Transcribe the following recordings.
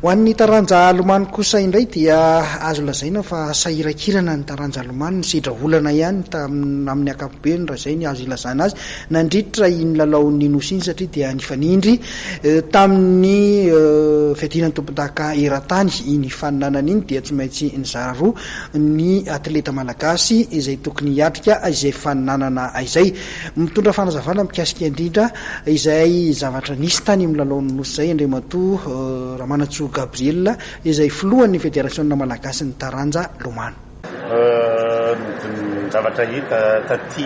Ho an'ny taranja lomano kosa indray dia azo lazaina fa sahirankirana ny taranja lomano, nisedra olana ihany tamin'ny ankapobeny raha izay ny azo ilazana azy nandritra iny lalaon'ny Nosy iny satria dia nifanindry tamin'ny fiadiana ny tompondaka eran-tany iny faninanana iny dia tsy maintsy nizara roa ny atleta malagasy izay tokony hiatrika izay faninanana izay. Mitondra fanazavana mikasika indrindra izay zavatra nisy tany amin'ny lalaon'ny Nosy izay Andriamatoa Ramanantsoa Gabriel izay filohan'ny Federasiona malagasin'ny taranja lomano. Ny zavatra hita taty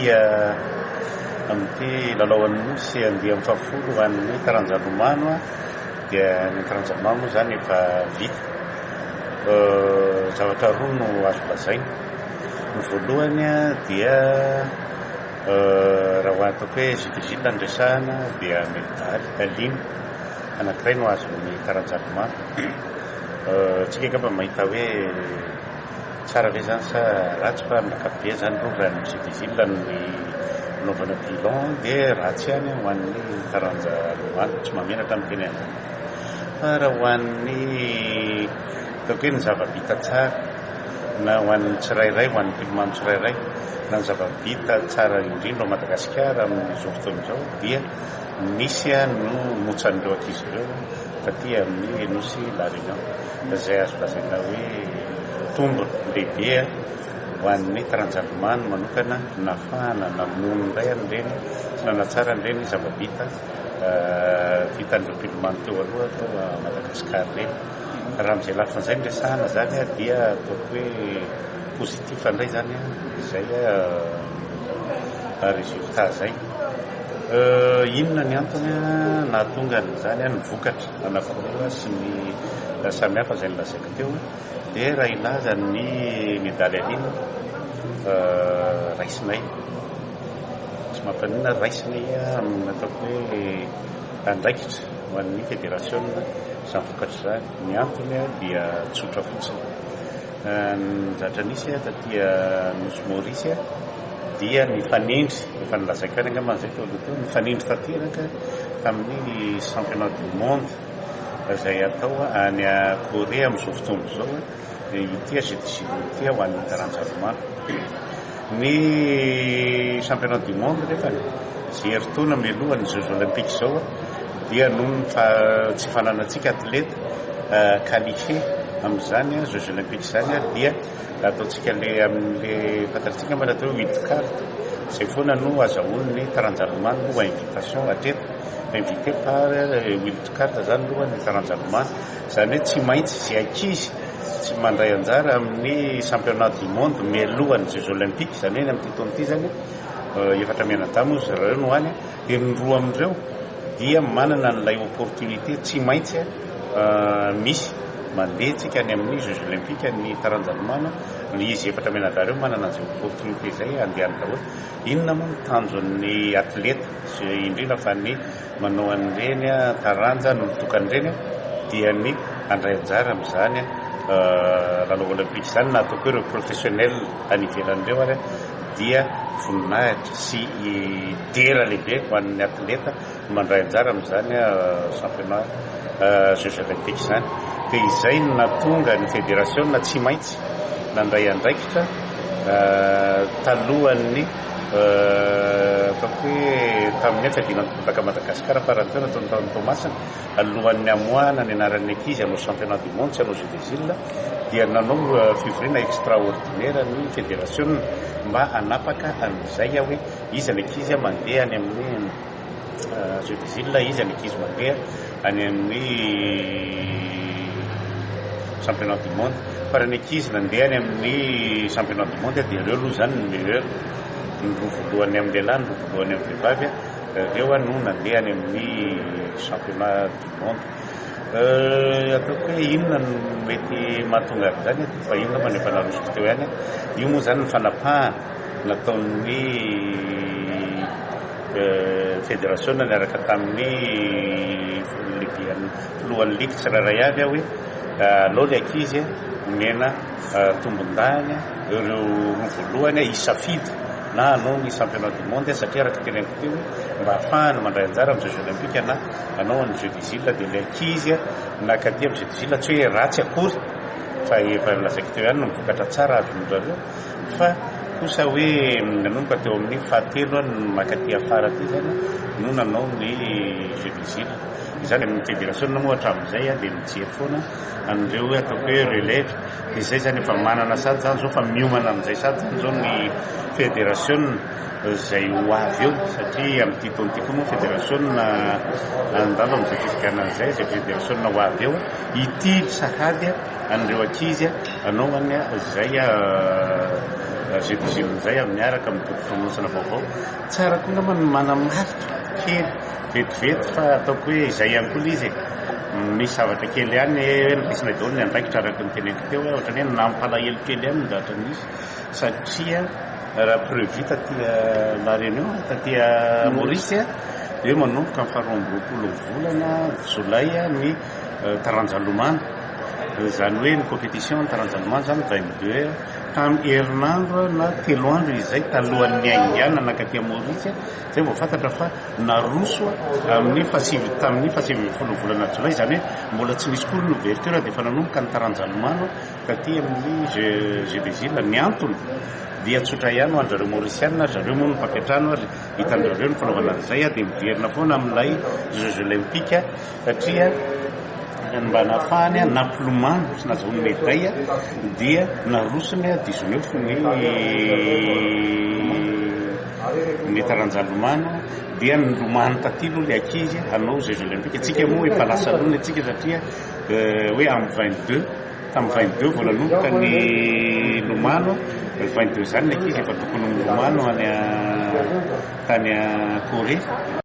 amin'ity lalaon'ny Nosy andiany fahafolo ho an'ny taranja lomano dia ny taranja lomano moa izany efa vita. Zavatra roa no azo lazaina. Ny voalohany dia Raha ho ataoko hoe Jus de Gilles no resahana dia medaly alimo anankiray no azon'ny taranja lomano. Tsika angamba mahita hoe tsara ve izany sa ratsy fa amin'ny ankapobeny izany aloha raha ny Jus de Gilles no anaovana bilan dia ratsy ihany ho an'ny taranja lomano, tsy mahamenatra ny miteny an'izany. Fa raha ho an'ny ataoko hoe ny zava-bita tsara na ho an'ny tsirairay, ho an'ny mpilomano tsirairay, na ny zava-bita tsara indrindra ao Madagasikara amin'izao fotoana izao dia nisy no motsan'ireo ankizy ireo taty amin'ny Nosy La Réunion, izay azo lazaina hoe tombony lehibe ho an'ny taranja lomano manokana nahafahana namono indray an'ireny sy nanatsara an'ireny zava-bita vitan'ireo mpilomano teo aloha tao Madagasikara ireny. Raha amin'izay lafiny izay no resahana izany dia ataoko hoe positif indray izany izay résultat izay. Inona ny antony nahatonga an'izany, ny vokatra anankiroa sy ny samihafa izay nolazaiko teo dia raha hilaza ny medaly alimo raisinay, tsy mampaninona raisinay amin'ny ataoko hoe andraikitra ho an'ny federasiona izany vokatra izany. Ny antony dia tsotra fotsiny. Ny zatra nisy taty Nosy Maurice dia nifanindry, efa nolazaiko ihany angamba izay teo aloha teo, nifanindry tanteraka tamin'ny championnat du monde izay atao any Corée amin'izao fotoana izao ity AGDJ ity ho an'ny taranja lomano. Ny championnat du monde nefany izay herintaona mialohan'ny Jeux Olympiques izao dia noho ny tsy fananantsika atleta qualifié amin'izany Jeux Olympiques izany dia ataontsika le amin'le fantatsika moa atao hoe wild card izay foana no azahoan'ny taranja lomano aloha invitation hatreto, invité par wild card izany aloha ny taranja lomano, izany hoe tsy maintsy izay ankizy tsy mandray anjara amin'ny championnat du monde mialohan'ny Jeux Olympiques, izany hoe ny amin'ity taona ity izany efatra mianadahy moa zareo no any dia ny roa amin'ireo dia manana an'ilay opportunité tsy maintsy misy mandeha tsika any amin'ny Jeux Olympiques ny taranja lomano, izy efatra mianadahy ireo manana an'izay opportunité izay handehany daholo. Inona moa ny tanjon'ny atleta sy indrindra fa ny manao an'ireny taranja nolotokana ireny dia ny handray anjara amin'izany lalao olympique izany na ataoko hoe ireo professionnel any ivelany ireo ary dia voninahitra sy dera lehibe ho an'ny atleta ny mandray anjara amin'izany championnat Jeux Olympiques izany. Dia izay no nahatonga ny federasiona tsy maintsy nandray andraikitra talohan'ny ataoko hoe tamin'ny fiadiana ny tompondaka Madagasikara farany teo nataony tao Toamasina, alohan'ny hamoahana ny anaran'ny ankizy hanao championnat du monde sy hanao Jeux des Îles dia nanao fivoriana extraordinaire ny federasiona mba hanapaka an'izay hoe iza ny ankizy mandeha any amin'ny Jeux des Îles, iza ny ankizy mandeha any amin'ny championnat du monde. Fa raha ny ankizy nandeha any amin'ny championnat du monde dia ireo aloha izany ny meilleur, ny roa voalohany amin'ny lehilahy, ny roa voalohany amin'ny vehivavy, ireo no nandeha any amin'ny championnat du monde. Ataoko hoe inona no mety mahatonga an'izany, fa io angamba no efa narosoko teo ihany. Io moa izany ny fanapahana nataon'ny federasiona niaraka tamin'ny lehiben'ny filohan'ny ligy tsirairay avy hoe alao ny ankizy omena tombondahiny ireo roa voalohany hisafidy. na hanao ny championnat du monde satria araka ny teneniko teo hoe mba hahafahana mandray anjara amin'ny Jeux Olympiques na hanao an'ny Jeux des Iles dia ilay ankizy nakaty amin'ny Jeux des Iles tsy hoe ratsy akory fa efa nolazaiko teo ihany ny vokatra tsara azon-dry zareo fa kosa hoe nanomboka teo amin'ny fahatelo ny makaty afara aty zany no nanao ny Jeux des Iles. Izany amin'ny fédération moa hatramin'izay dia mijery foana an'ireo hoe ataoko hoe relève dia izay zany efa manana sady zany zao fa miomana amin'izay sady zany zao ny fédération izay ho avy eo satria amin'ity taona ity koa moa fédération andalo amin'izay fifidianana izay, izay fédération ho avy eo hitily sahady an'ireo ankizy hanao any izay Jeux des Iles izay miaraka amin'ny boky famonosana vaovao. Tsara koa angamba ny manamarika kely vetivety fa ataoko hoe izay ihany koa ilay izy e. Misy zavatra kely ihany hoe noraisina daholo ny andraikitra araka ny teneniko teo hoe ohatran'ny hoe nampalahelo kely ihany ny zavatra nisy satria raha prévu taty La Réunion, taty Maurice dia hoe manomboka amin'ny faharoa amby roapolo ny volana jolay ny taranja lomano. Izany hoe ny compétition ny taranja lomano izany 22 tamin'ny herinandro na 3 andro izay talohan'ny niaingàna nankaty Maurice izay vao fantatra fa naroso amin'ny fahasivy tamin'ny fahasivy ambin'ny folo volana jolay, izany hoe mbola tsy nisy koa ny ouverture dia efa nanomboka ny taranja lomano taty amin'ny Jeux des Iles. Ny antony dia tsotra ihany ho an-drareo Mauriciana, zareo moa no mpampiantrano ary hitan-drareo ny fanaovana an'izay dia miverina foana amin'ilay Jeux Olympiques satria mba nahafahany nampilomano sy nahazoany médaille dia narosony 19 ny taranja lomano dia nilomano taty aloha ilay ankizy hanao Jeux Olympiques. Antsika moa efa lasa aloha antsika satria hoe amin'ny 22, tamin'ny 22 vao nanomboka ny lomano, 22 zany ny ankizy efa tokony milomano any tany Corée.